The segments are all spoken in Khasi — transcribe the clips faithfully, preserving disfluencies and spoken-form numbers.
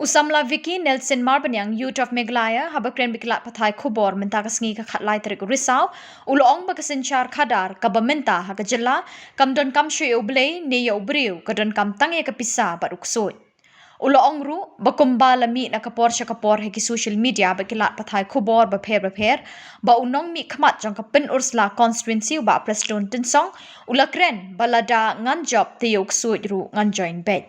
U samla Vicky Nelson Marbaniang, Youth of Meghalaya, haba kren bad ki lad pathai khubor mynta ka sngi ka khatlai tarik u Risaw, u la ong ba ka synshar khadar kaba mynta ha ka jylla kam donkam shuh ïa u Blei ne ïa u briew, ka donkam tang ïa ka pisa bad u ksuid. U la ong ruh ba kumba la mih na ka por sha ka por ha ki social media bad ki lad pathai khubor bapher bapher ba u nongmihkhmat jong ka Pynursla constituency, u Bah Prestone Tynsong, u la kren ba lada ngan jop te ïa u ksuid ruh ngan join beit.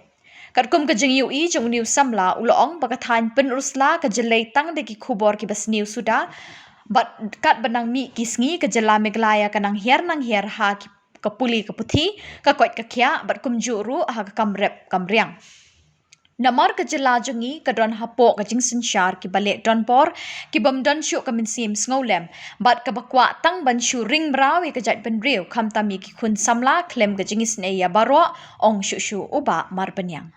Katkum ka jingïohi jong une u samla, u la ong ba ka thaiñ Pynursla ka jyllei tang da ki khubor kiba sniew suda bad katba nang mih ki sngi ka jylla Meghalaya ka nang hiar nang hiar ha ki, ka pule ka puthi, ka koit ka khiah bad kumjuh ruh ha ka kam rep kam riang. Namar ka jylla jong ngi ka don hapoh ka jingsynshar kiba leh donbor, kibym don shuh ka mynsiem sngewlem bad kaba kwah tang ban shu ring mraw ïa ka jaitbynriew, khamtam ïa ki khun samla khlem ka jingisynei ïa baroh, ong shuh shuh u Bah Marbaniang.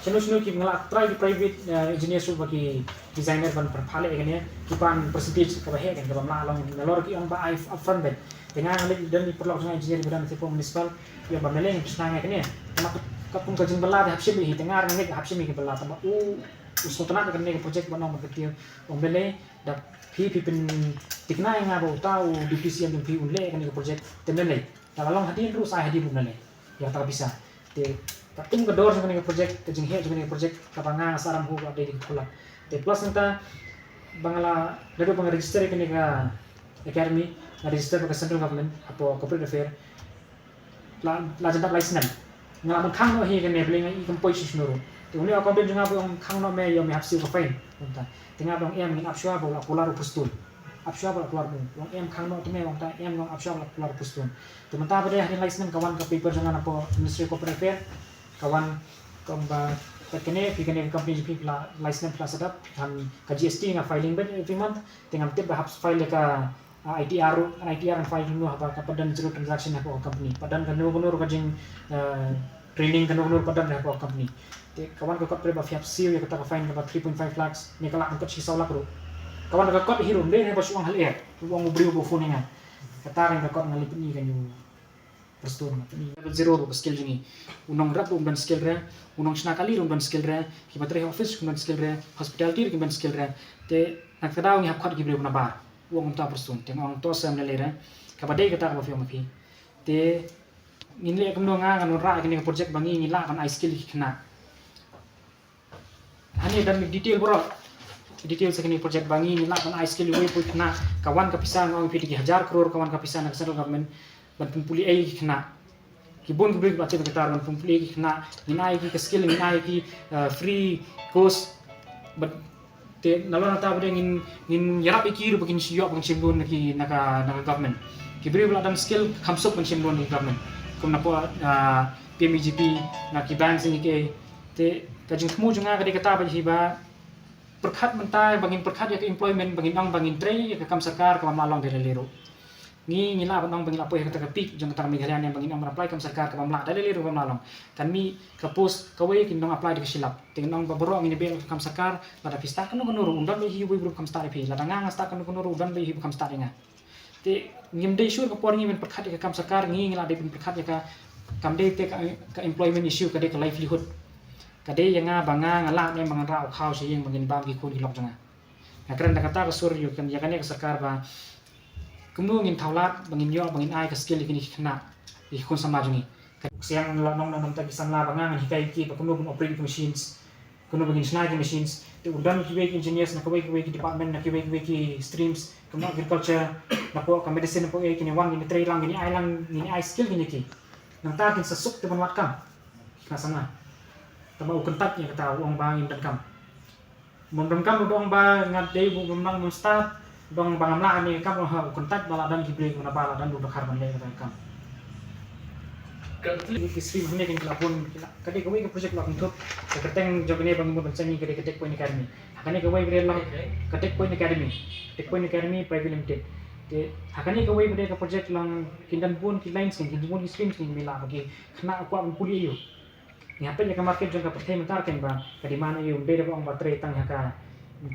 Shano shano ki, nga la try ki private, eh, engineer shuh, ba ki designer ban pyrpha leh ïa kane, ki pan percentage kaba heh kan, kaba mlah long, nalor ki ong ba ai upfront beit. Te nga nga leh don i paralok jong nga engineer ba don hapoh municipal, ïa ba mele ngi pyrshang ïa kane. Tangba katkum ka jingbylla te hap shim hi, te nga nga leh hap shim hi ki bylla, tangba u, u sngewtynnat ïa kane ka project ba nong ba ka tieng, ong mele da phi phi pynthikna ïa nga ba uta u deputy C M jong phi un leh ïa kane ka project, te mele. Da la long hadien ruh sa ai hadien ruh mele ïa kata ka pisa. Te katkum ka dor jong kane ka project, ka jingheh jong kane ka project, kaba nga nga sahram hi ba dei dei ka khulak. Te plus nangta ba nga la, naduh ba nga register ïa kane ka academy, nga register bad ka central government hapoh corporate affair. La, la jan dap lai snem. Nga la ban khang noh hi kane, balei nga i kam poi shuh shuh ruh. Te une u accountant jong nga ba ong khang noh me, ïoh me hap siew ka fine. Kumta. Te nga ba ong em, ngin ap shuwa ba u la kular u Prestone. Ap shuwa ba u la kular u. Ong em, khang noh te me, ong ta em, ong ap shuwa ba u la kular u Prestone. Te mynta ba dei hadien lai snem ka wan ka paper jong nga napoh Ministry of Corporate Affairs. Ka wan ka ong ba, peit kane, phi kane ka company jong phi, phi la lai snem phi la set up, phi khan ka G S T nga filing beit every month. Te ngam tip ba hap file ïa ka, ah, I T R ruh, I T R ngan file kumno haba ka pat don zero transaction hapoh ka company. Pat don kano kano ruh ka jing, eh, training kano kano ruh pat don hapoh ka company. Te ka wan ka kot pre ba phi hap siew ïa kata ka fine kaba three point five lakhs, ne ka lah ban kot shi saw lak ruh. Ka wan ka kot hi ruh, ym dei ne ba shu ong haleh, u ong u briew ba phone ïa nga. Kata ka kot nga leh pyni ka ñu Prestone, nga pyni. Level zero ruh ka skill jong ngi. U nongrep ruh um don skill re, u nongshna kali ruh um don skill re, kiba trei ha office ruh kim don skill re, hospitality ruh kim don skill re. Te na kata ka daw ngi hap khot ki briew na bar. U ong kumta Prestone, te nga ong to sem lei lei re. Kaba dei kata kaba phi ong ma phi. Te ngin leh kumno, nga ngan wanrah ïa kane ka project ba ngi ngi lah ban ai skill ïa ki khynnah. Hangne don detail baroh. Detail sa kane ka project ba ngi ngi lah ban ai skill ïa uwei pa uwei u khynnah. Ka wan ka pisa, nga ong ïa phi, da ki hajar klur ka wan ka pisa na ka central government ban pynpule ïa ki khynnah. Ki bun ki briew kiba tip ïa kata, ban pynpule ïa ki khynnah, ngin ai ïa ki ka skill, ngin ai ïa ki, uh, free course. Bad te nalor nangta ba dei ngin, ngin ïarap ïa ki ruh ba kin ïoh ban shim loan na ki, na ka, na ka government. Ki briew ba la don skill kham suk ban shim loan na ka government. Kum napoh, uh, P M E G P, na ki bank sha ngi ki. Te ka jingthmu jong nga ka dei kata ba hi ba pyrkhat mynta ba ngin pyrkhat ïa ka employment, ba ngin ong ba ngin trei ïa ka kam sorkar kaba ym lah long da lei lei ruh. Ngi ngi lah ban ong ba ngi lah poi ha kata ka peak jong kata ka Meghalaya ne ba ngin ong ban apply kam sorkar kaba ym lah da lei lei ruh, kaba ym lah long. Kan mih ka post kawei kin ong apply da ka shilap. Te ngin ong ba baroh ngin ïa beh ïa ka kam sorkar, lada phi stad kano kano ruh un don beit hi uwei u briew ba kham stad ïa phi. Lada nga nga stad kano kano ruh un don beit hi ba kham stad ïa nga. Te ngim dei shuh ka por ngi ban pyrkhat ïa ka kam sorkar, ngi ngi lah dei ban pyrkhat ïa ka, kam dei te ka, ka employment issue, ka dei ka livelihood. Ka dei ïa nga ba nga nga lah ne ba ngan rah u khaw sha ïing ba ngin bam ki khun ki lok jong nga. Nga kren da kata ka sur ïa kane ka sorkar ba kumno ngin thaw lad ba ngin ïoh ba ngin ai ka skill ïa kine ki khynnah, ïa ki khun samla jong ngi. Ka siang la nong nong nong ta ki samla ba nga ngan hikai ki ba kumno ban operate ki machines. Kumno ba ngin shna ki machines. Te u don kiwei ki engineers na kawei kawei ki department, na kiwei kiwei ki streams, kumno agriculture, napoh ka medicine, napoh ei, kine wan kine trei lang, kine ai lang, kine ai skill kine ki. Nangta kin sa suk te ban wad kam. Ki khynnah samla. Tangba u kyntait ïa kata, u ong ba ngim don kam. Bym don kam ruh da ong ba nga dei, bym don, bym stad, da ong ba ngam lah ne kam ruh, ha, u kyntait ba la don ki briew na bar, la don ruh dkhar ban leh kata ka kam. Ki stream hangne kin ki la bun, ki la, ka dei kawei ka project la kynthup. Ka kyrteng jong kane ba ngi mut ban seng ngi ka dei ka Tech Point Academy. Ha kane kawei ba dei long ka Tech Point Academy. Tech Point Academy Private Limited. Te ha kane kawei ba dei ka project long kin don bun ki lines kin, kin bun ki streams kin, me lah ba ki khynnah kwah ban pule ïa u. Ngi hap peit ïa ka market jong ka pyrthei mynta, kin ba ka demand ïa u, ym dei da ba ong ba trei tang ha ka,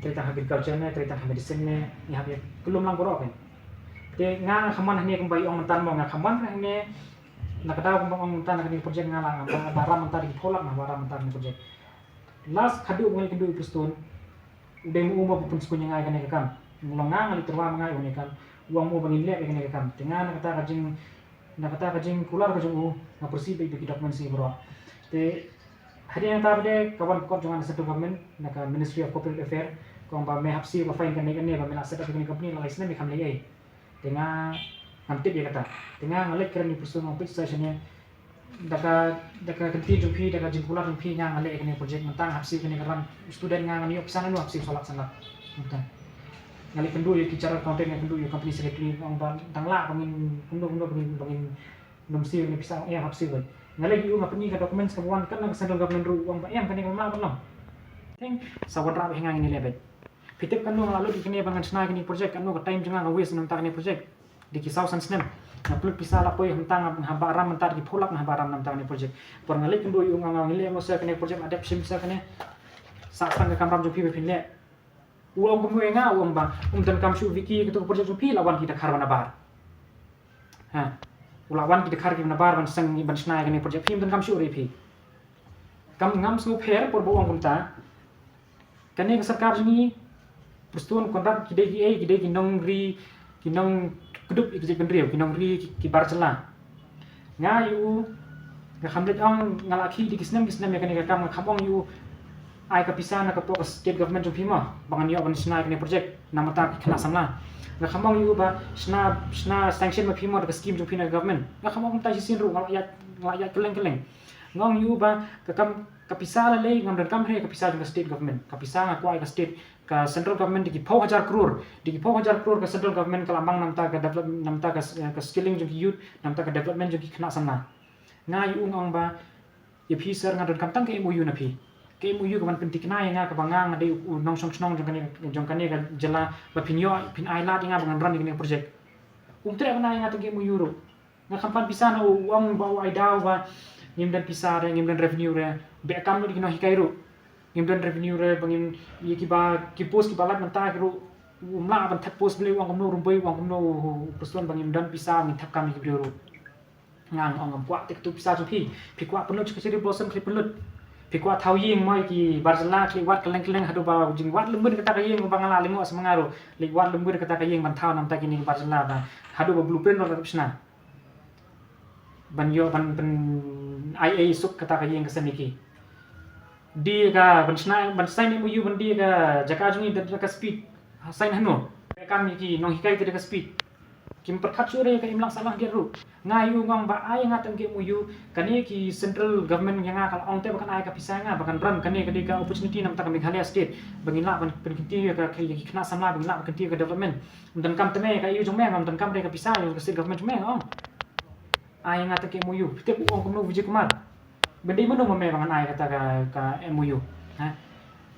trei tang ha agriculture ne, trei tang ha medicine ne, ngi hap ïa kyllum lang baroh kin. Te nga nga kham wan hangne kumba i ong mynta mo, nga kham wan hangne Na ka daw kumba ong mynta na kane ka project nga la, ba, ba ram mynta da ki phew lak na, ba ram mynta kane ka project. Last khadduh ba nga leit kynduh ïa u Prestone, u dei ma u ma ba pynskhem ïa nga ïa kane ka kam. Nga long nga, nga leit tyrwa ma nga ïa kane ka kam. U ong ma u ba ngin leh ïa kane ka kam. Te nga na kata ka jing, na kata ka jingkular ka jong u, nga proceed bad ki documents ki baroh. Te hadien nangta pat de ka wan ka kot jong nga na central government, na ka Ministry of Corporate Affairs, ka ong ba me hap siew ka fine kane kane ba me la set up ïa kane ka company la lai snem me kham leh ei. Te nga ngam tip ïa kata. Te nga nga leit kren ïa u Prestone, nga peit sa shane. Da ka, da ka ktien jong phi, da ka jingkular jong phi, nga nga leh ïa kane ka project, mynta nga hap siew kane ka ram, student nga, ngan ïoh pisa nano hap siew saw lak san lak. Mynta nga leit kynduh ïa ki chartered accountant, nga kynduh ïa u company secretary, ong ba tang lah ba ngin kumno kumno ba ngin, ba ngin nym siew ïa kane pisa, ïa hap siew. Nga leit ïa u, nga pyni ka documents kaba wan kat na ka central government ruh, ong ba em, kane kam lah ban long. Teng sa wanrah bad nga, ngin ïa leh bad. Phi tip katno nga la lut ïa kane ba ngan shna ïa kane project, katno ka time jong nga nga waste na mynta kane project. Dei ki saw san snem. Nga pynlut pisa la poi, mynta nga, nga hap bah ram mynta da ki phew lak nga hap bah ram na mynta kane project. Por nga leit kynduh ïa u, nga ong ngi leh mo sha kane project, adaptation sha kane. Sah tang ka kamram jong phi ba phin leh. U ong kumno ïa nga, u ong ba um donkam shuh Vicky, kato ka project jong phi la wan ki dkhar ba nabar. Ha. U la wan ki dkhar kiba nabar ban seng, ban shna ïa kane project, phim donkam shuh re phi. Kam, ngam sngewpher por ba u ong kumta. Kane ka sorkar jong ngi, Prestone, Conrad, ki dei kiei, ki dei ki nongri, ki nongkdup ïa ka jaitbynriew, ki nongri ki, ki bar jylla. Nga ïa u, nga kham leit ong, nga la khih da ki snem ki snem ïa kane ka kam, nga kham ong ïa u ai ka pisa na ka pok ka state government jong phi mo, ba ngan ïoh ban shna ïa kane project na ka bynta ki khynnah samla. Nga kham ong ïa u ba shna, shna sanction ma phi mo da ka scheme jong phi na ka government. Nga kham ong kumta shisien ruh, nga la ïaid, nga la ïaid kylleng kylleng. Nga ong ïa u ba ka kam, ka pisa la lei, ngam donkam re ka pisa jong ka state government. Ka pisa nga kwah ïa ka state, ka central government da ki phew hajar klur, da ki phew hajar klur ka central government ka la mang na ka bynta ka develop, na ka bynta ka, ka skilling jong ki youth, na ka bynta ka development jong ki khynnah samla. Nga ïa u nga ong ba ïa phi sir, nga donkam tang ka M O U na phi. Ka M O U kaban pynthikna ïa nga, kaba nga nga dei u nongshong shnong jong kane, jong kane ka jylla, ba phin ïoh, phin ai lad ïa nga ba ngan run ïa kane ka project. Um treh ban ai ïa nga tang ka M O U ruh. Nga kham pan pisa na u, u ong ba u ai daw ba ngim don pisa re, ngim don revenue re. Beh kam lut ïa ki nonghikai ruh. Ngim don revenue re, ba ngim, ïa kiba, ki post kiba lait mynta ki ruh, um lah ban thep post, balei u ong kumno, Rymbai u ong kumno, u, u Prestone, ba ngim don pisa ngin thep kam ïa ki briew ruh. Nga ong ngam kwah te katu pisa jong phi. Phi kwah pynlut sha ka Cherry Blossom, khie pynlut. Phi kwah thaw ïing mo ïa ki bar jylla, khie wad kylleng kylleng, haduh ba jingwad lum bun kata ka ïing ba nga la lyngngoh sa ma nga ruh. Leit wad lum bun kata ka ïing ban thaw na ka bynta kine ki bar jylla ba haduh ba blueprint ruh la dep shna. Ban ïoh ban, ban ai ei suk kata ka ïing ka sem ïa ki. Dei ka ban shna, ban sign M O U ban dei ka jaka jong ngi da ka speed. Sign hano? Kam ïa ki nonghikai te da ka speed. Kim pyrkhat shuh re ka imlang sahlang diat ruh. Nga ïa u nga ong ba ai nga tang ka M O U, kane ki central government ïa nga ka la ong te ba kan ai ka pisa ïa nga ba kan run, kane ka dei ka opportunity na ka bynta ka Meghalaya state. Ba ngin lah ban pynkyntiew ïa ka, ïa ki khynnah samla, ba ngin lah ban kyntiew ïa ka development. Ym donkam te me ka ïa u jong me, ngam donkam re ka pisa ïa ka state government jong me, nga ong. Ai nga tang ka M O U. Phi tip u ong kumno u Vijay Kumar? Ba dei mano ma me ba ngan ai kata ka, ka M O U? Ha?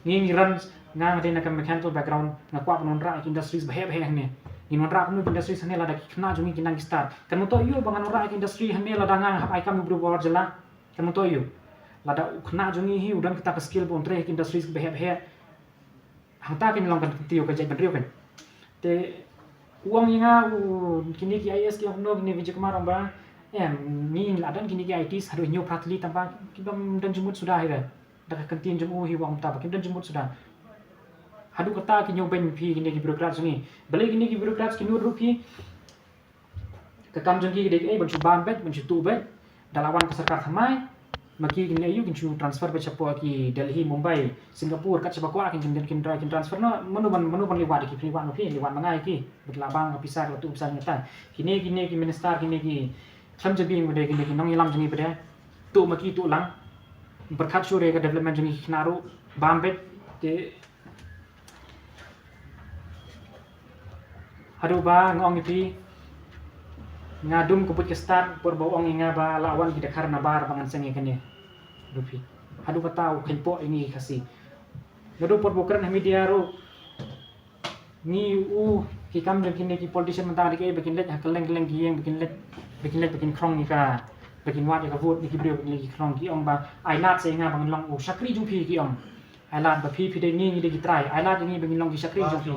Ngi ngi run, nga nga dei na ka mechanical background, nga kwah ban wanrah ïa ki industries ba heh ba heh hangne. Ngin wanrah kumno ki industries hangne lada ki khynnah jong ngi ki nang ki start? Kan myntoi ïa u ba ngan wanrah ïa ki industry hangne lada nga nga hap ai kam ïa u briew ba bar jylla? Kan myntoi ïa u? Lada u khynnah jong ngi hi u don kata ka skill ba un trei ha ki industries ba heh ba heh. Hangta kin long kan kyntiew ka jaitbynriew kan. Te u ong ïa nga u kine ki I A S ki ong kumno, kine Vijay Kumar ong ba em, ngi la don kine ki I Ts haduh hynñiew phra tylli tang ba ki bym don jingmut suda hi re. Da ka ktien jong u hi u ong mynta ba kim don jingmut suda. Haduh kata ki ñiew beiñ phi kine ki bureaucrats jong ngi. Balei kine ki bureaucrats ki nud ruh phi? Ka kam jong ki ka dei kaei, ban shu bam beit, ban shu tuh beit. Da la wan ka sorkar thymmai, ma ki kin leh aïu, kin shu transfer beit shapoh ki Delhi, Mumbai, Singapore, kat shaba kwah kin, kin, kin, kin transfer noh. Mano ban, mano ban leit wad ïa ki, phin leit wad ma phi, leit wad ma nga ïa ki. Bad la bam ka pisa, ka la tuh pisa nangta. Kine, kine ki minister, kine ki khlem jabieng pat de, kine ki nongïalam jong ngi pat de. Tuh ma ki, tuh lang. Pyrkhat shuh re ka development jong ngi ki khynnah ruh. Bam beit, te Haduh ba nga ong ïa phi, nga dum ka buit ka stad por ba u ong ïa nga ba la wan ki dkhar nabar ba ngan seng ïa kane. Haduh phi. Haduh kata u kheiñpoh ïa ngi ki Khasi. Naduh por ba u kren ha media ruh, ngi u, ki kam jong kine ki politician mynta dei kaei, ba kin leit ha kylleng kylleng ki ïing, ba kin leit, ba kin leit ba kin khrong ïa ka, ba kin wad ïa ka vote na ki briew, ba kin leit ki khrong, ki ong ba ai lad sa ïa nga ba ngan long u shakri jong phi, ki ong. Ai lad ba phi, phi dei ngi, ngi dei ki trai. Ai lad ïa ngi ba ngin long ki shakri jong phi.